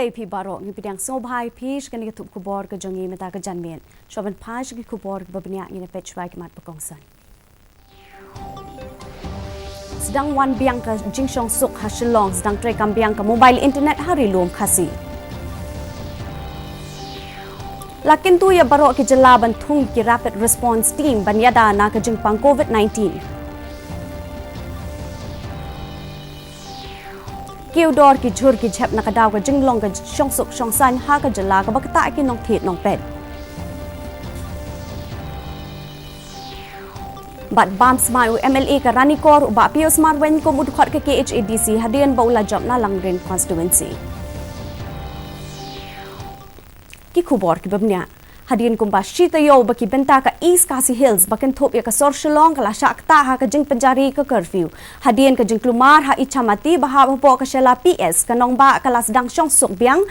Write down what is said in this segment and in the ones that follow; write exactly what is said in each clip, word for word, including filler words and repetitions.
Ïa phi baroh, ngi pdiang sngewbha ïa phi sha kane ka thup khubor ka jong ngi mynta ka janmiet. Shuwa ban phai sha ki khubor kiba bniah, ngin ïa peit shuwa ki mat ba kongsan. Sdang wan biang ka jingshong suk ha Shillong, sdang treikam biang ka mobile internet ha Ri-lum Khasi. La kyntu ïa baroh ki jylla ban thung ki Rapid Response Team ban ïada na ka jingpang COVID nineteen. Kiew dor ki jhur ki jhep na ka daw ka jinglong ka shong suk shong saiñ ha ka jylla kaba ktah ki nongthied nongpeit. Bad bam smai u M L A ka Ranikor, u Bah Pius Marwein, kum u dkhot ka K H A D C hadien ba u la jop na Langrin Constituency. Ki khubor kiba bniah. Hadien kumba shi taïew ba ki bynta ka East Khasi Hills ba kynthup ïa ka sor Shillong ka la shah ktah ha ka jingpynjari ka curfew. Hadien ka jingkulmar ha Ichamati ba hap hapoh ka Shella P S, ka nongbah ka la sdang shong suk biang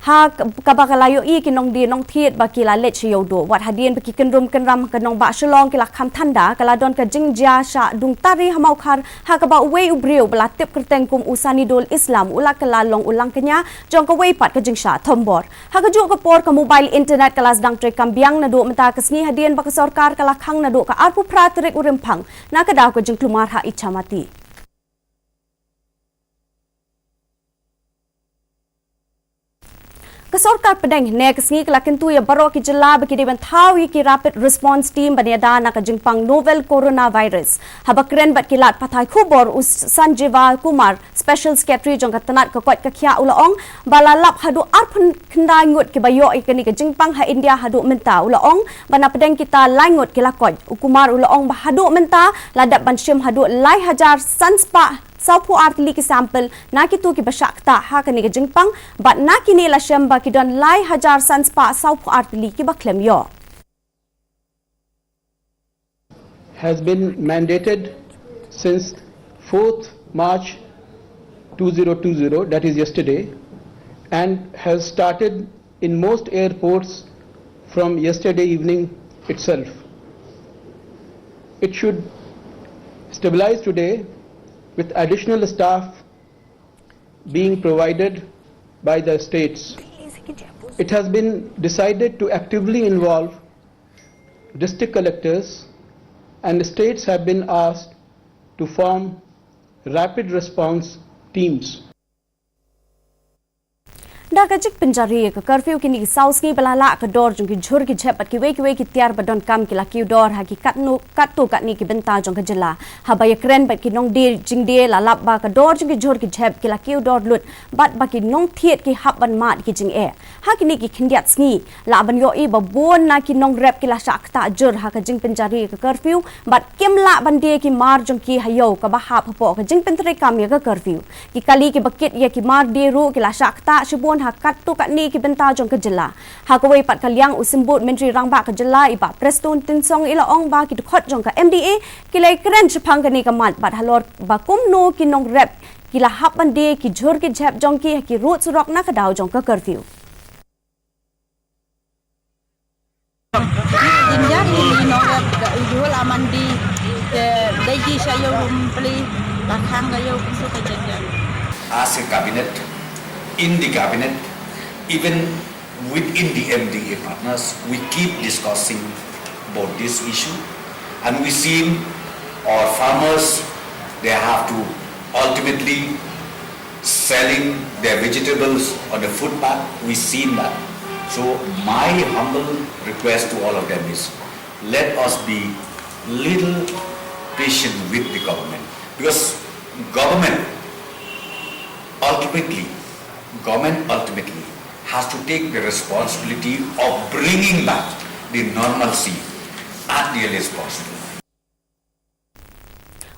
ha k-, kaba ka la ïohi ki nongdie nongthied ba ki la leit sha Ïewduh. Wat hadien ba ki kynrum kynram ka nongbah Shillong ki la kham thanda, ka la don ka jingjia shah dung tari ha Mawkhar, ha kaba uwei u briew ba la tip kyrteng kum u Sanidul Islam u la kylla long u langkñia jong kawei pat ka jingshah thombor. Ha kajuh ka por ka mobile internet ka la sdang treikam biang naduh mynta ka sngi hadien ba ka sorkar ka la khang naduh ka arphew phra tarik u Rymphang na ka daw ka jingkulmar ha Ichamati. Ka sorkar pdeng hynne ka sngi ka la kyntu ïa baroh ki jylla ba ki dei ban thaw ïa ki Rapid Response Team ban ïada na ka jingpang novel coronavirus. Haba kren bad ki lad pathai khubor, u Sanjeeva Kumar, Special Secretary jong ka tnat ka koit ka khiah, u la ong ba la lap haduh arphew khyndai ngut kiba ïoh ïa kane ka jingpang ha India haduh mynta. U la ong ba na pdeng kita lai ngut ki la koit. U Kumar u la ong ba haduh mynta la dep ban shim haduh lai hajar san spah sawphew ar tylli ki sample na kito kiba shah ktah ha kane ka jingpang, bad na kine la shem ba ki don lai hajar san spah sawphew ar tylli kiba khlem ïoh. Has been mandated since fourth March two zero two zero, that is yesterday, and has started in most airports from yesterday evening itself. It should stabilize today with additional staff being provided by the states. It has been decided to actively involve district collectors, and the states have been asked to form rapid response teams. Da ka jingpynjari ka curfew kine ki saw sngi ba la lah ka dor jong ki jhur ki jhep bad kiwei kiwei ki tiar ba donkam ki la kiew dor ha ki katno, katto katne ki bynta jong ka jylla. Haba ïakren bad ki nongdie jingdie, la lap ba ka dor jong ki jhur ki jhep ki la kiew dor lut bad ba ki nongthied ki hap ban mad ki jingeh. Ha kine ki khyndiat sngi lah ban ïohi ba bun na ki nongrep ki la shah ktah jur ha ka jingpynjari ka curfew bad kim lah ban die ki mar jong ki ha ïew kaba hap hapoh ka jingpyntreikam ïa ka curfew. Ki kali kiba kit ïa ki mar die ruh ki la shah ktah shibun ha katto katne ki bynta jong ka jylla. Ha kawei pat ka liang, u Symbud Myntri Rangbah ka jylla, i Bah Prestone Tynsong, i la ong ba ki dkhot jong ka M D A ki la ïakren shaphang kane ka mat bad halor ba kumno ki nongrep ki la hap ban die ki jhur ki jhep jong ki ha ki rud surok na ka daw jong ka curfew. Jynjar ïa ki nongrep, ka ujul amandi, te dei ki sha ïew ruh pli, la khang ka ïew kumtu ka jynjar. As a cabinet, in the cabinet, even within the M D A partners, we keep discussing about this issue, and we seen our farmers, they have to ultimately selling their vegetables on the footpath. We seen that. So my humble request to all of them is, let us be little patient with the government, because government ultimately, government ultimately has to take the responsibility of bringing back the normalcy at the earliest possible.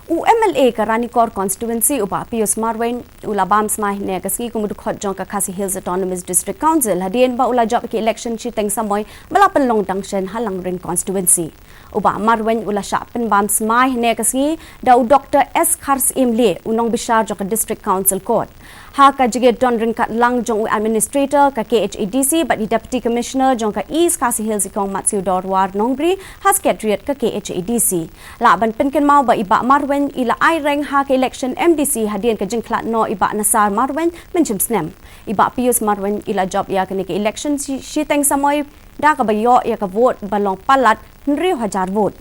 U M L A ka Ranikor Constituency, u Bah Pius Marwein, u la bam smai hynne ka sngi kum u dkhot jong ka Khasi Hills Autonomous District Council hadien ba u la jop ïa ki election shiteng samoi ba la pynlong dang shen ha Langrin Constituency. U Bah Marwein u la shah pynbam smai hynne ka sngi da u Doktor S Kharsyiem Lieh, u nongbishar jong ka District Council Court. Ha ka jingïadon ryngkat lang jong u Administrator ka K H A D C bad i Deputy Commissioner jong ka East Khasi Hills, i Kong Matsiewdor War Nongbri, ha Secretariat ka K H A D C. Lah ban pynkynmaw ba i Bah Marwein i la ai reng ha ka election M D C hadien ka jingkhlad noh i Bah Nasar Marwein mynshim snem. I Bah Pius Marwein i la jop ïa kane ka election shi, shiteng samoi da kaba ïoh ïa ka vote ba long palat hynriew hajar vote.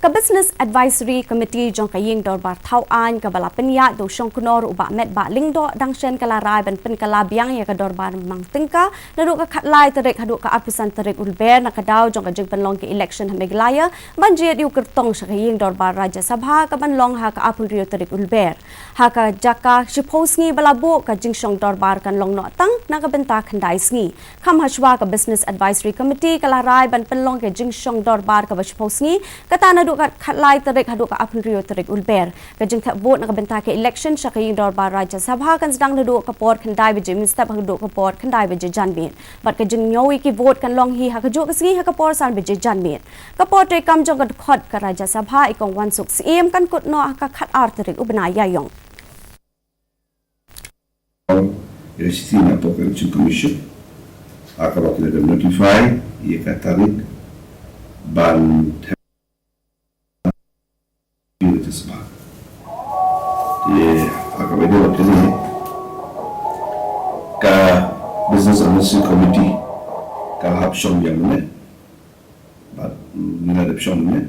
Ka Business Advisory Committee jong ka Ïing Dorbar Thawaiñ kaba la pynïaid da u Shongknor u Bah Metbah Lyngdoh dang shen ka la rai ban pynkylla biang ïa ka dorbar mang tyngka naduh ka khatlai tarik haduh ka arphew san tarik u Lber na ka daw jong ka jingpynlong ka election ha Meghalaya ban jied ïa u kyrtong sha ka Ïing Dorbar Rajya Sabha kaban long ha ka arphew hynriew tarik u Lber. Ha ka jaka shiphew sngi ba la buh, ka jingshong dorbar kan long noh tang na ka bynta khyndai sngi. Kham hashwa, ka Business Advisory Committee ka la rai ban pynlong ka jingshong dorbar kaba shiphew sngi, kata naduh ka khatlai tarik haduh ka arphew hynriew tarik u Lber. Ka jingthep vote na ka bynta ka election sha ka Ïing Dorbar Rajya Sabha kan sdang naduh ka por khyndai baje mynstep haduh ka por khyndai baje janmiet. Bad ka jingñiew ïa ki vote kan long hi ha kajuh ka sngi ha ka por san baje janmiet. Ka por treikam jong ka dkhot ka Rajya Sabha, i Kong Wansuk Syiem, kan kut noh ha ka khatar tarik u bnai Ïaiong. Ïa ka shisien na pdeng ka Election Commission, ha kaba ki la notify ïa ka tarik ban thep ïa ka Rajya Sabha. Te ha kaba ïadei bad kane, ka Business Advisory Committee ka la hap shong biang mynne. Bad ngi la dep shong mynne.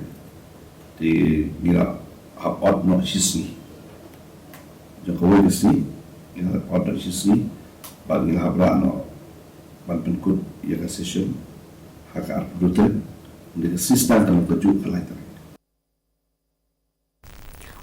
Te ngi la hap ot noh shisngi. Jong kawei ka sngi, ngi la hap ot noh shisngi. Bad ngi la hap rah noh ban pynkut ïa ka session ha ka arphew hynriew tarik. Ngi ka shisngi tang ka long kajuh ka lai tarik.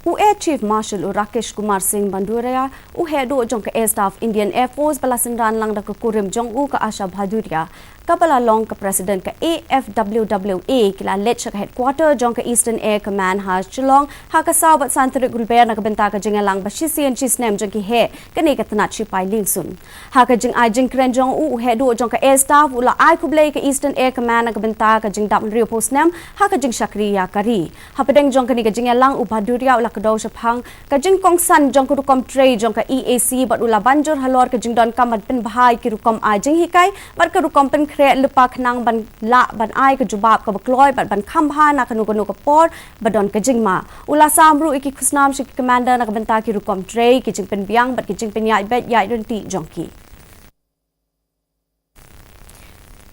U Air Chief Marshal u Rakesh Kumar Singh Bhadauria, u heh duh jong ka Air Staff Indian Air Force ba la synran lang da ka kurim jong u ka Asha Bhadauria, kaba la long ka President ka A F W W A, ki la leit sha ka headquarter jong ka Eastern Air Command ha Shillong ha ka saw bad san tarik u Lber na ka bynta ka jingïalang ba shisien shisnem jong ki heh kane ka tnat shipai liengsun. Ha ka jingai jingkren jong u, u heh duh jong ka Air Staff u la ai khublei ka Eastern Air Command na ka bynta ka jingdap hynriewphew snem ha ka jingshakri ïa ka ri. Hapdeng jong kane ka jingïalang, u Bhadauria u la kdew shaphang ka jingkongsan jong ka rukom trei jong ka E A C bad u la ban jur halor ka jingdonkam ban pynbha ïa ki rukom ai jinghikai bad ka rukom pynkhreh lypa khnang ban lah ban ai ka jubab kaba kloi bad ban kham bha na kano kano ka por ba don ka jingma. U la sam ruh ïa ki khusnam sha ki commander na ka bynta ki rukom trei, ki jingpynbiang bad ki jingpynïaid beit ïaid ryntih jong ki.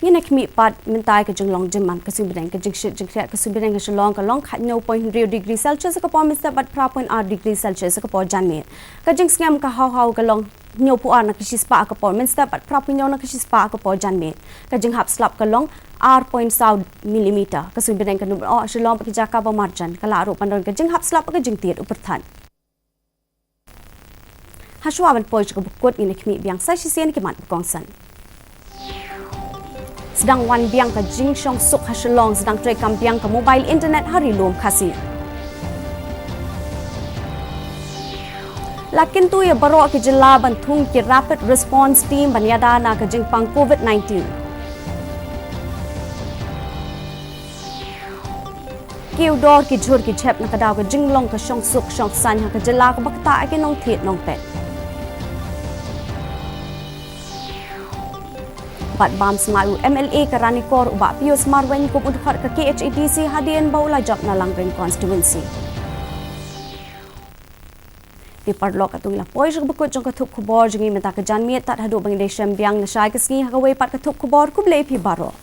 Ngin ïa khmih pat mynta ïa ka jinglong jingman. Ka suiñ bneng, ka jingshit jingkhriat ka suiñ bneng ha Shillong ka long khathynñiew point hynriew degree Celsius ha ka por mynstep bad phra point ar degree Celsius ha ka por janmiet. Ka jingsngem ka haw haw ka long hynñiewphew ar na ka shispah ha ka por mynstep bad phraphew hynñiew na ka shispah ha ka por janmiet. Ka jinghap slap ka long ar point saw millimeter. Ka suiñ bneng ka num oh ha Shillong bad ki jaka ba marjan, ka lah ruh ban don ka jinghap slap bad ka jingtied u pyrthat. Hashwa ban poi sha kaba kut, ngin ïa khmih biang sa shisien ki mat ba kongsan. Sdang wan biang ka jingshong suk ha Shillong, sdang treikam biang ka mobile internet ha Ri Lum Khasi. La kyntu ïa baroh ki jylla ban thung ki Rapid Response Team ban ïada na ka jingpang covid nineteen. Kiew dor ki jhur ki jhep na ka daw ka jinglong ka shong suk shong saiñ ha ka jylla kaba ktah ïa ki nongthied nongpet. Bad bam smai u M L A ka Ranikor u Bah Pius Marwein kum u dkhot ka K H A D C hadien ba u la jop na Langrin Constituency. Te paralok, katto ngi la poi sha kaba kut jong ka thup khubor jong ngi mynta ka janmiet. Tad haduh ba ngin ïashem biang nashai ka sngi ha kawei pat ka thup khubor, khublei phi baroh.